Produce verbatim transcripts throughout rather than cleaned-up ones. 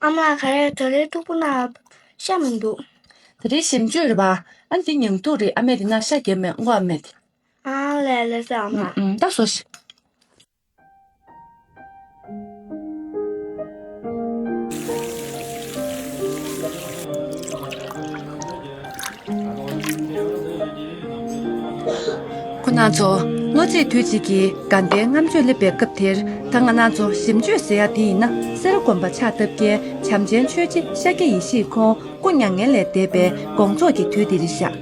ཨ་མ་ལགས། ག་རེ་ད་རེས་ཐུག་པ་ན་ཤ་མི་འདུག་ད་རེས་ཞིམ་བཅུད་རེད་པ། ཨ་འདི་ཉིང་འདུག་རེད། ཨ་མས་འདི་ན་ཤ་རྒྱབ་མེད་མངོ་ཨ་མས་དེ། ཨ་ལས་ལས་སེ་ཨ་མ་ལགས། ཨུམ། ད་ཟོ་ཤིག་ཁོ་རང་ཚོ་ལོ་གཅིག་དུས་གཅིག་གི་དགའ་ལྡན་ལྔ་མཆོད་སླེབས་པའི་སྐབས་དེར། ད་ང་རང་ཚོ་ཞིམ་མཆོད་ཟེར་ཡ་དེ་ཡིན་ན། སེ་ར་དགོན་པ་ཕྱག་བཏབ་མཁན་བྱམས་ཆེན་ཆོས་རྗེ་ཤཱཀྱ་ཡེ་ཤེས་ཁོང་སྐུ་མྱ་ངན་ལས་འདས་པའི་དགོངས་རྫོགས་ཀྱི་དུས་དེ་རེད་ཤག་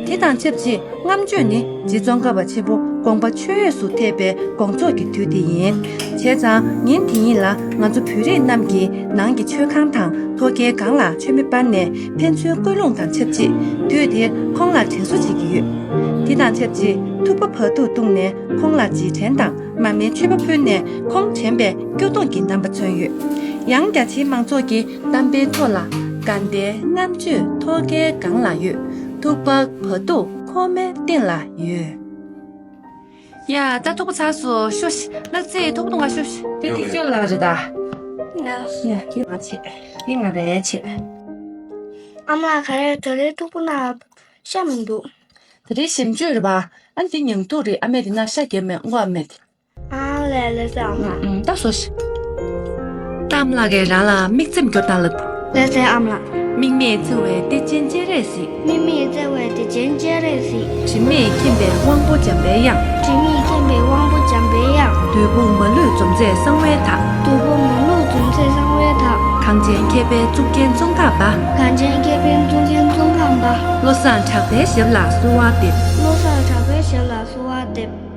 དེ་དང་ཆབས་ཅིག་ལྔ་མཆོད་ནི་རྗེ་ཙོང་ཁ་པ་ཆེན་པོ་དགོངས་པ་ཆོས་འོད་སུ་ཐེབས་པའི་དགོངས་རྫོགས་ཀྱི་དུས་དེ་ཡིན། བྱས་ཙང་ཉིན་དེ་ཉིད་ལ་ང་ཚོ་བོད་རིགས་རྣམས་ཀྱིས་ནང་གི་མཆོད་ཁང་དང་ཐོག་ཁའི་སྒང་ལ་མཆོད་མེ་སྤར་ནས་ཕན་ཚུན་སྐུལ་སློང་དང་ཆབས་ཅིག་དུས་དེར་ཁོང་ལ་དྲན་གསོ་བྱེད་ཀྱི་ཡོད། དེ་དང་ཆབས་ཅིག་ཐུག་པ་བ་ཕྱུགས་བཏུངས་ནས་ཁོང་ལ་རྗེས་དྲན་དང་མར་མེའི་མཆོད་པ་ཕུལ་ནས་ཁོང་དྲན་པའི་སྐྱོ་གདུང་གི་རྣམ་པ་མཚོན་ཡོད། ཡང་རྒྱ་ཆེའི་མང་ཚོགས་ཀྱི་གཏམ་དཔེའི་ཐོག་ལ། དགའ་ལྡན་ལྔ་མཆོད་ཐོག་ཁའི་སྒང་ལ་ཡོད། ཐུག་པ་བ་ཕྱུགས་ཁོག་མའི་སྟེང་ལ་ཡོད། ཡ། ད་ཐུག་པ་ཚར་སོང་། ཤོག་ཤིག་ལགས་སེ། ཐུག་པ་བཏུང་ག་ཤོག་ཤིག་དེ་ཐུག་ཅོ་ལགས་རེད་ད། ཡ། ཡ། དེ་ང་བྱེད། དེ་ང་རེད་བྱེད། ཨ་མ་ལགས། ག་རེ་ད་རེས་ཐུག་པ་ན་ཤ་མི་འདུག་ད་རེས་ཞིམ་བཅུད་རེད་པ། ཨ་འདི་ཉིང་འདུག་རེད། ཨ་མས་འདི་ན་ཤ་རྒྱབ་མེད་མངོ་ཨ་མས་དེ། ཨ་ལས་ལས་སེ་ཨ་མ་ལགས། ཨུམ། ད་ཟོ་ཤིག་ད་ཨ་མ་ལགས་ཀྱིས་རང་ལ་དམིགས་བརྩེ་སྐྱོར་སྟངས་ལབ། ལགས་སེ་ཨ་མ་ལགས། དམིགས་མེད་བརྩེ་བའི་གཏེར་ཆེན་སྤྱན་རས་གཟིགས། དམིགས་མེད་བརྩེ་བའི་གཏེར་ཆེན་སྤྱན་རས་གཟིགས། དྲི་མེད་མཁྱེན་པའི་དབང་པོ་འཇམ་པའི་དབྱངས། དྲི་མེད་མཁྱེན་པའི་དབང་པོ་འཇམ་པའི་དབྱངས། བདུད་དཔུང་མ་ལུས་འཇོམས་མཛད་གསང་བའི་བདག། བདུད་དཔུང་མ་ལུས་འཇོམས་མཛད་གསང་བའི་བདག། གངས་ཅན་མཁས་པའི་གཙུག་རྒྱན་ཙོང་ཁ་པ། གངས་ཅན་མཁས་པའི་གཙུག་རྒྱན་ཙོང་ཁ་པ། བློ་བཟང་གྲགས་པའི་ཞབས་ལ་གསོལ་བ་འདེབས། བློ་བཟང་གྲགས་པའི་ཞབས་ལ་གསོལ་བ་འདེབས།